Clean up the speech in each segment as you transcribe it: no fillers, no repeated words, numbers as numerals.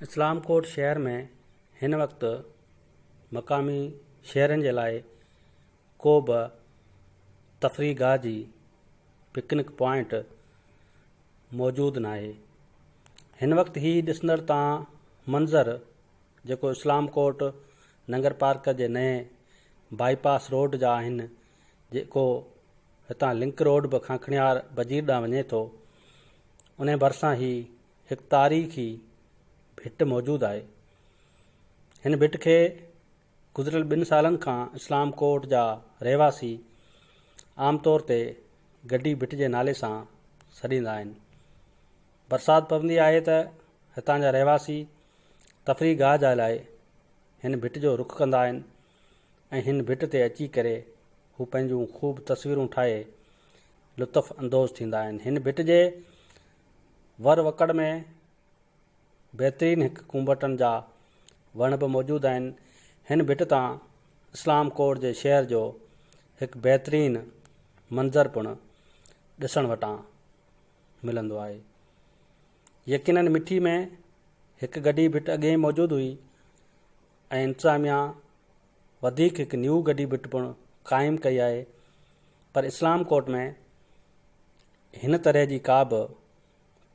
اسلام ڪوٽ شهر ۾ هن وقت مقامي شهرين جي لاء ڪو به تفريح گاهه جي پڪنڪ پوائنٽ موجود ناهي. هن وقت هي ڏسندڙ تان منظر جيڪو اسلام ڪوٽ ننگر پارڪر جي نئين بائي پاس روڊ جا آهن جيڪو هتان لنڪ روڊ به کانکڻيار بجير ڏانهن وڃي ٿو انهي ڀرسان هي هڪ تاريخي ڀٽ موجود آهي. هن ڀٽ کي گذريل ٻن سالن کان اسلام ڪوٽ جا رهواسي عام طور تي گڊي ڀٽ جي نالي سان سڏيندا آهن. برسات پوندي آهي ته هتان جا رهواسي تفريح گاهه جا لاء هن ڀٽ جو رخ ڪندا آهن ۽ هن ڀٽ تي اچي ڪري هو پنهنجون خوب تصويرون ٺاهي لطف اندوز ٿيندا آهن. هن ڀٽ جي ور وڪڙ ۾ بهترين هڪ ڪونڀٽن جا وڻ به موجود آهن. هن ڀٽ تان اسلام ڪوٽ جي شهر جو هڪ بهترين منظر پڻ ڏسڻ وٽان ملندو آهي. يقينن مٺي ۾ هڪ گڍي ڀٽ اڳي ئي موجود هئي ۽ انتظاميا وڌيڪ هڪ نيو گڍي ڀٽ پڻ قائم ڪئي آهي پر اسلام ڪوٽ ۾ هن طرح جي ڪا به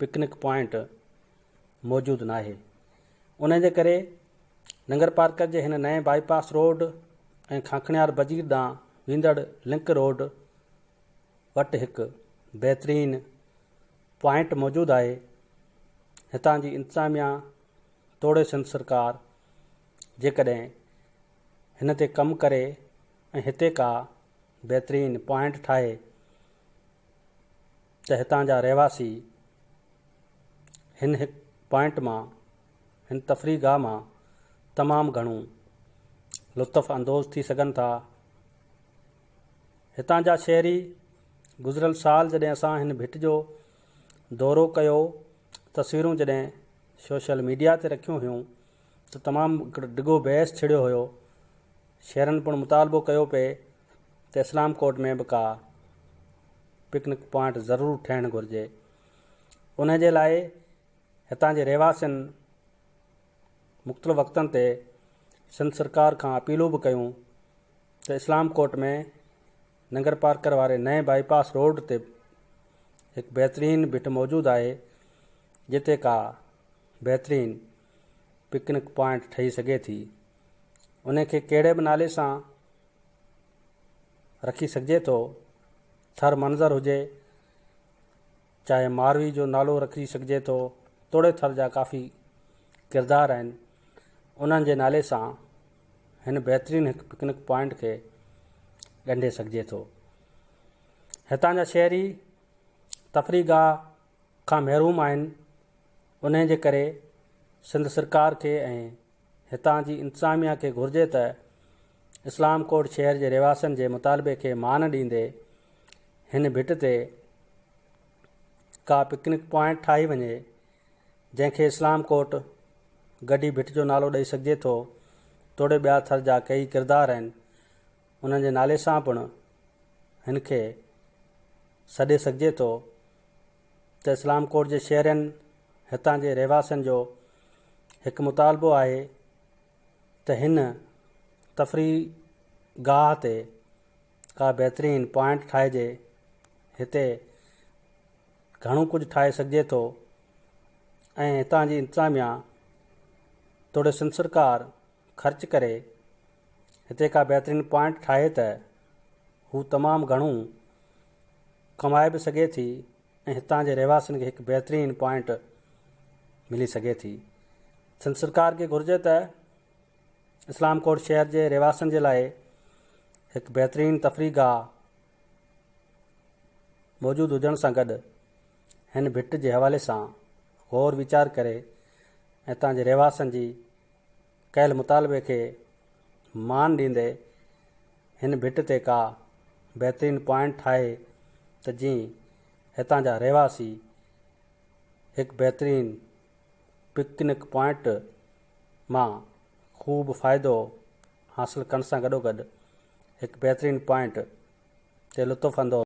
پڪنڪ پوائنٽ موجود ناهي ان جي ڪري ننگر پارڪر جي هن نئين بائي پاس روڊ ۽ کانکڻيار بجير ڏانهن ويندڙ لنڪ روڊ وٽ هڪ بهترين پوائنٽ موجود آهي هتان جي انتظاميا توڙي سنڌ سرڪار جيڪڏهن هن تي ڪم ڪري ۽ هتي ڪا بهترين پوائنٽ ٺاهي ته هتان جا رهواسي هن هڪ پوائنٽ مان هن تفريح گاهه مان تمام گهڻو لطف اندوز ٿي سگهن ٿا. هتان جا شهري گذريل سال جڏهن اسان هن ڀٽ جو دورو ڪيو تصويرون جڏهن سوشل ميڊيا تي رکيون هيون ته تمام هڪڙو ڊگهو بحث ڇڙيو هيو شهرن پڻ مطالبو ڪيو پئي ته اسلام ڪوٽ ۾ به ڪا پڪنڪ پوائنٽ ضرور ٺهڻ گهرجي ان جي لاء هتان جي رهواسين مختلف وقتن تي سنڌ سرڪار کان اپيلون به ڪيون ته اسلام ڪوٽ ۾ ننگر پارڪر واري نئين بائي پاس روڊ تي هڪ بهترين ڀٽ موجود آهي جتي ڪا بهترين پڪنڪ پوائنٽ ٺهي سگهي ٿي ان کي ڪهڙي به نالي سان رکي سگهجي ٿو ٿر منظر هجي چاهي ماروي جو نالو رکي سگهجي ٿو توڙي ٿر جا ڪافي ڪردار آهن انهن جي نالي سان هن بهترين هڪ پڪنڪ پوائنٽ کي ڳنڍي سگهجي ٿو هتان جا شهري تفريح گاهه کان محروم آهن انهي جي ڪري سنڌ سرڪار کي ۽ هتان جي انتظاميا کي گهرجي ته اسلام ڪوٽ شهر جي رهواسين جي مطالبي کي مان ڏيندي هن ڀٽ تي ڪا پڪنڪ پوائنٽ ٺاهي وڃي جنهن کي اسلام ڪوٽ گڍي ڀٽ جو نالو ڏئي سگهجي ٿو توڙي ٻيا ٿر جا ڪيئي ڪردار آهن انهن جي نالي سان پڻ هن کي سڏي سگهجي ٿو ته اسلام ڪوٽ جي شهرين هتان جي رهواسين جو هڪ مطالبو آهي ته هن تفريح گاهه تي ڪا بهترين پوائنٽ ٺاهجي هتي گهڻو ڪجهه ٺاهي سگهجي ٿو ۽ هتان جي انتظاميا توڙي سنڌ سرڪار خرچ ڪري هتي ڪا بهترين پوائنٽ ٺاهي ته هو تمام گهڻو ڪمائي به سگهي ٿي ۽ هتان جي رهواسين کي هڪ بهترين پوائنٽ ملي سگهي ٿي. سنڌ سرڪار کي گهرجي ته اسلام ڪوٽ شهر جي رهواسين جي لاء هڪ بهترين تفريح گاهه موجود هجڻ سان گڏ هن ڀٽ جي حوالي سان غور ويچار ڪري ۽ هتان جي رهواسين جي ڪيل مطالبي کي مان ڏيندي هن ڀٽ تي ڪا بهترين پوائنٽ ٺاهي ته جيئن هتان جا رهواسي هڪ بهترين پڪنڪ پوائنٽ مان خوب فائدو حاصل ڪرڻ سان گڏوگڏ هڪ بهترين پوائنٽ تي لطف اندوز.